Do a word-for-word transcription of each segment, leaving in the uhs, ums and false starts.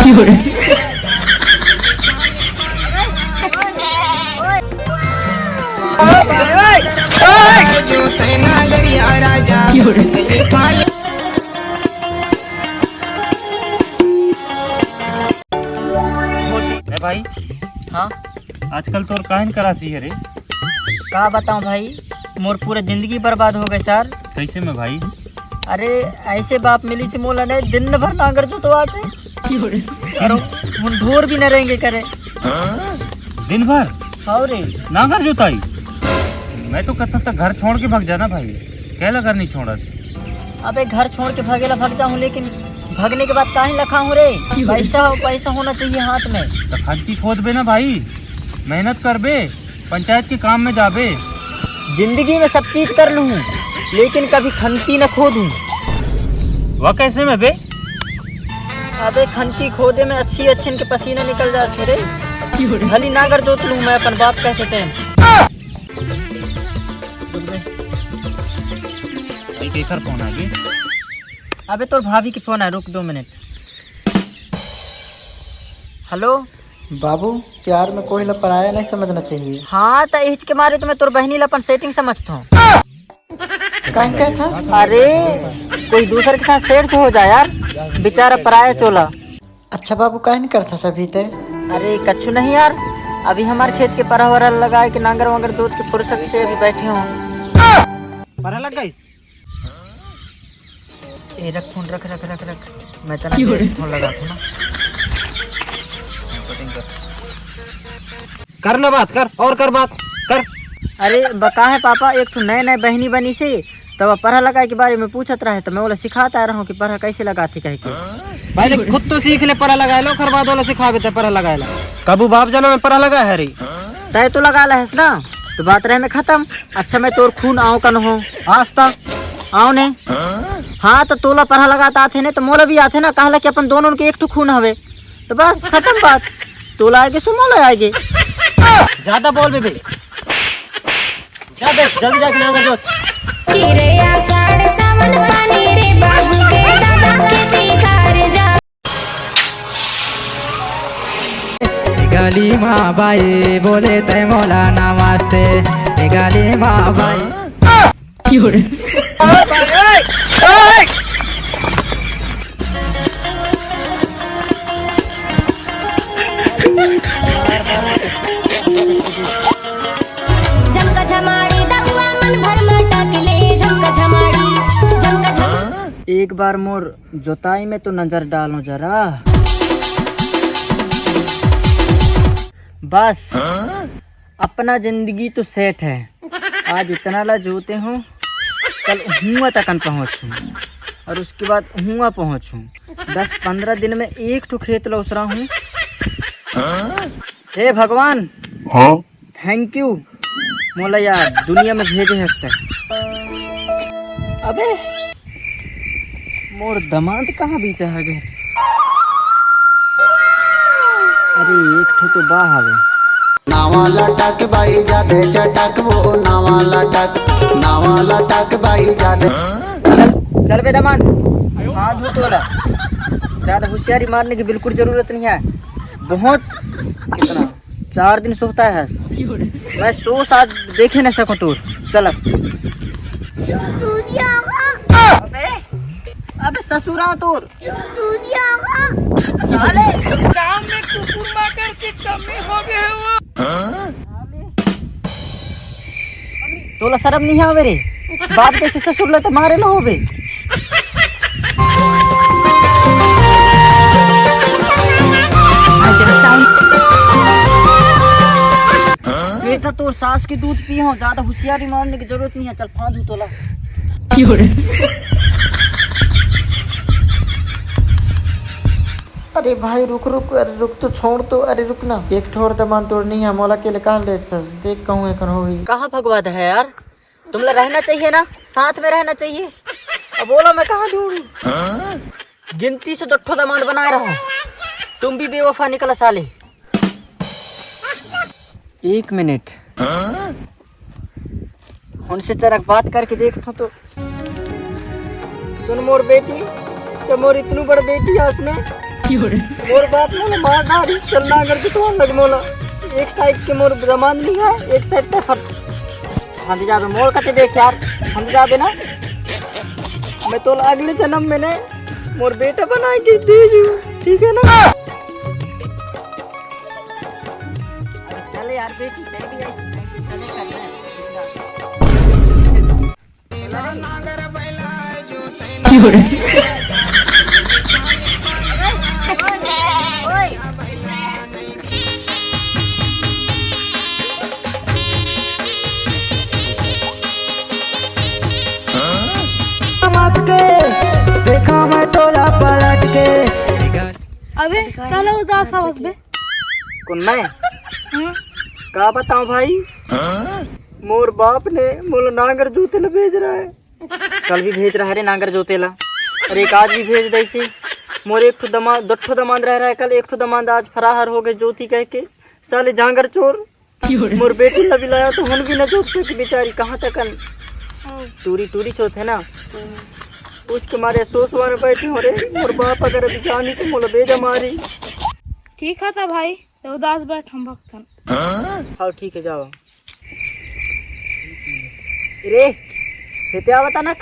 ए भाई, हाँ। आजकल तोर काहिन करासी हे रे? का बताऊं भाई, मोर पूरा जिंदगी बर्बाद हो गए सर। कैसे में भाई? अरे, ऐसे बाप मिली से मोला नहीं, दिन भर नांगर जोतवाथे। करो, मुन ढोर भी न रहेंगे करे। दिन भर? हाँ रे। नांगर जोताई? मैं तो कहता था घर छोड़ के भाग जाना भाई, कैला घर नहीं छोड़स? अबे घर छोड़ के भागेला भाग जाऊं, लेकिन भागने के बाद काहे लखा हूँ रे? पैसा हो, पैसा होना चाहिए हाथ में। तो खंती खोद बे ना भाई, मेहनत कर बे, पंचायत के काम में जाबे। जिंदगी में सब चीज कर लूं, लेकिन कभी खंती न खोदूं। वह कैसे में बे? अबे खंती खोदे में अच्छी अच्छी इनके पसीना निकल जाते रे। भली नागर जोत लूं मैं अपन बाप कैसे टेम। भाई केकर फोन आ गई? अबे तोर भाभी के फोन है, रुक दो मिनट। हेलो। बाबू, प्यार में कोई ला पराया नहीं समझना चाहिए। हाँ, तो इच के मारे तो मैं तोर बहनी ला अपन सेटिंग समझता हूँ। काहे कहत हस? अरे, कोई दूसर के साथ सेट हो जाए यार, बेचारा पराया चोला। अच्छा बाबू, काहे नहीं करत हस अभी ते? अरे कछु नहीं यार, अभी हमार खेत के परहा वरहा लगाए के नांगर वांगर जोत के फुर्सत से अभी बैठे हो। परहा लग गइस? ए रख फोन, रख रख रख रख। मैं तना फोन लगा था ना। कर ना बात, कर और कर बात, कर। अरे बका है पापा, एक ठो नए नए बहनी बनी से, तब परहा लगाए के बारे में पूछत रहे, तो मैं बोला सिखाता रहा हूँ कि परहा कैसे लगाथे कह के। पहले खुद तो सीख ले परहा लगाए ला, ओकर बाद वाला सिखाबे ते परहा लगाए ला। कबू बाप जनम में परहा लगाए हरी? तय तो लगा ला हस ना, तो बात रहे में खत्म। अच्छा मैं तोर खून आँव कन हो? आज तक आँव ने। हाँ तो तोला परहा लगाता आथे ने, तो मोला भी आथे ना, कहला कि अपन दोनों के एक ठो खून हवे। तो बस खत्म बात, तोला आगे सो मोला आगे। ज्यादा बोल बेबे, जा बे, जल्दी जाके नांगर जोत। चिरे आषाढ़ सावन पानी रे बाबू के दादा के तिखार जा। गाली माँ बाई बोले तै मोला नमस्ते। गाली माँ बाई। झमका झमाड़ी दउआ मन भर मटक ले, झमका झमाड़ी, झमका झमाड़ी। एक बार मोर जोताई में तो नजर डालो जरा। बस, अपना जिंदगी तो सेट है। आज इतना ला जोते हूँ, कल हुआ तकन पहुँचूँ, और उसके बाद हुआ पहुँचूँ। दस पन्द्रह दिन में एक ठो खेत लौसरा हूँ। हे भगवान, हाँ? Thank you, मोला यार दुनिया में भेजे हस तै। अबे मोर दमाद कहाँ बीच आ गए? अरे एक ठो तो बा हवे। नावा लटक बाई जादे चटक वो नावा लटक, नावा लटक बाई जादे। चल, चल बे दमाद, हाथ धो तोला। ज्यादा होशियारी मारने की बिल्कुल जरूरत नहीं है। बहुत कितना चार दिन सोता है। मैं सो साथ देखे न सकूं तोर। चल अब। अबे, अबे ससुरा तोर। साले, गांव में कुकुर माकर के कमी हो गए हो। तोला शर्म नहीं आवे रे? बाप जैसे ससुर ले तो मारे लो होबे। बेटा तोर सास के दूध पी हो, ज्यादा होशियारी मारने की जरूरत नहीं है। चल फांदू तोला। अरे भाई रुक रुक, अरे रुक तो, छोड़ तो, अरे रुक ना, एक ठोर दमान तोड़नी है, मोला के ले कहाँ ले चल, देख कहूँ एखन होही। कहाँ भगवा दे है यार, तुमला रहना चाहिए ना, साथ में रहना चाहिए। अब बोलो मैं कहाँ ढूंढूं? गिनती से दो ठो दमाद बनाए रहो, तुम भी बेवफा निकला साले। एक मिनट, उनसे जरा बात करके देखता तो। सुन मोर बेटी, तो मोर इतनी बड़ बेटी आस ने, मोर बाप मोला मार डारी, चल नांगर जोतवा लग मोला। एक साइड के मोर दमांद नहीं है, एक साइड ते फट। हम जाबे मोर कते देख यार, हम जाबे ना। मैं तोला अगले जन्म में ने मोर बेटा बना के दे दू, ठीक है ना? अरे चल यार बेटी, तै भी ऐसे, ऐसे चले कर ले। मत के देखा मैं तोला पलट के। अबे काला उदास हवस बे। कौन मैं? हाँ। का बताऊं भाई, मोर बाप ने मोला नांगर जोते ला भेज रहा है। कल भी भेज रहा है रे नांगर जोते ला, अरे एक आज भी भेज दैसे। मोर एक ठो दमांद, दो ठो दमांद रह रहा है, कल एक ठो दमांद आज फरार हो गए जोती कह के। साले जांगर चोर। मोर बेटी ला बिलाया तो हुन भी न जोत सके बेचारी, कहाँ तकन टूरी टूरी चोत है ना। पूछ के मारे सो सुआ में बैठे हो रे, मोर बाप अगर अभी जानी तो मोला बेजा मारी। ठीक है तो भाई, तो उदास बैठ, हम भक्तन। हाँ ठीक है, जाओ। रे, खेते आवता नक।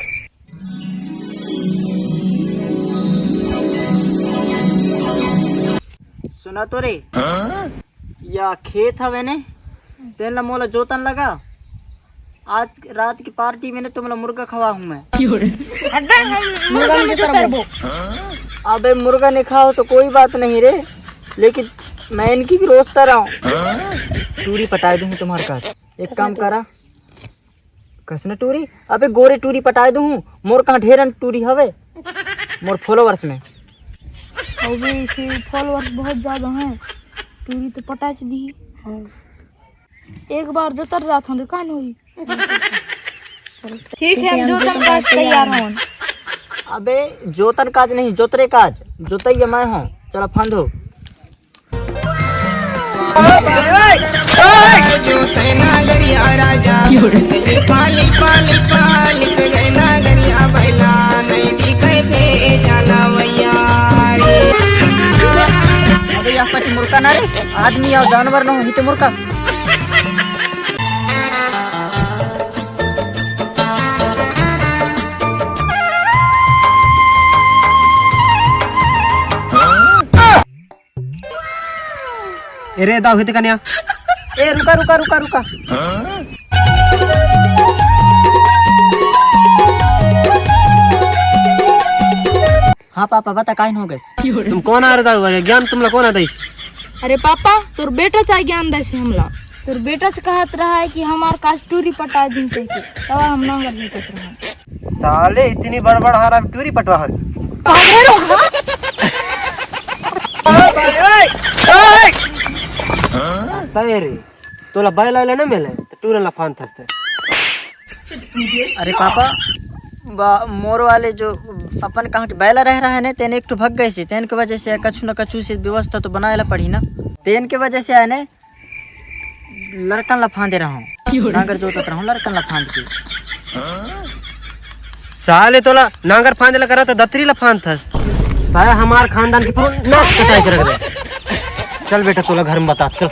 सुना तो रे, या खेत हवे ने, तेन ला मोला जोतन लगा। आज रात की पार्टी में ने तुमला मुर्गा खवा हूँ मैं। अबे हम मुर्गा मुर्गा नहीं नहीं जोतरबो। अबे मुर्गा नहीं खाओ तो कोई बात नहीं रे, लेकिन मैं इनकी भी रोजता रहा हूँ। टूरी पटाए दूँ तुम्हारे घर। एक काम करा, कसने टूरी? अबे गोरे टूरी पटाए दूँ। मोर कहाँ ढेरन टूरी हवे मोर फॉलोअर्स में। अबे इसे फॉलोअर्स बहुत ज्यादा हैं, टूरी तो पटाच दी। हाँ। एक बार जोतर जात हूँ, कान होई। ठीक है, हम जोतन का तैयार हूँ। अबे जोतन काज नहीं, जोतरे काज, जोतैया मैं हूँ। चला फांदो। अबे यहाँ पास मुर्गा ना रे, आदमी या जानवर ना हो, ही तो मुर्गा। ए रे, दाऊ, हित कन्या। ए, रुका, रुका, रुका, रुका। हाँ पापा, बता, काइन हो गए? तुम कौन आ रहे दाऊ? ज्ञान तुमला कौन आ दईस? अरे पापा, तोर बेटा चाहे ज्ञान दईस हमला। तोर बेटा से कहत रहा है कि हमार काज टूरी पटा दिन कह के, तब हम नांगर नहीं कहत रहा। साले इतनी बड़ बड़ हारा टूरी पटवा है। तय रे, तोला बैला ले ना मिले, तो टूरन ला फान थसते। अरे पापा, बा, मोर वाले जो अपन कहाँ के बैला रह रहा है ने, तेन एक ठो भग गए से, तेन के वजह से कछु न कछु से व्यवस्था तो बनाए ला पड़ी ना। तेन के वजह से है ने, लड़कन ला फांदे रहा हूँ। नांगर जोतत रहा हूँ, लड़कन ला फांद के। साले तोला नांगर फांदे ला करा तो दतरी ला फांद थस। साला हमार खानदान की पूरा नाक कटाई के रख दे। चल बेटा, तोला घर में बता, चल।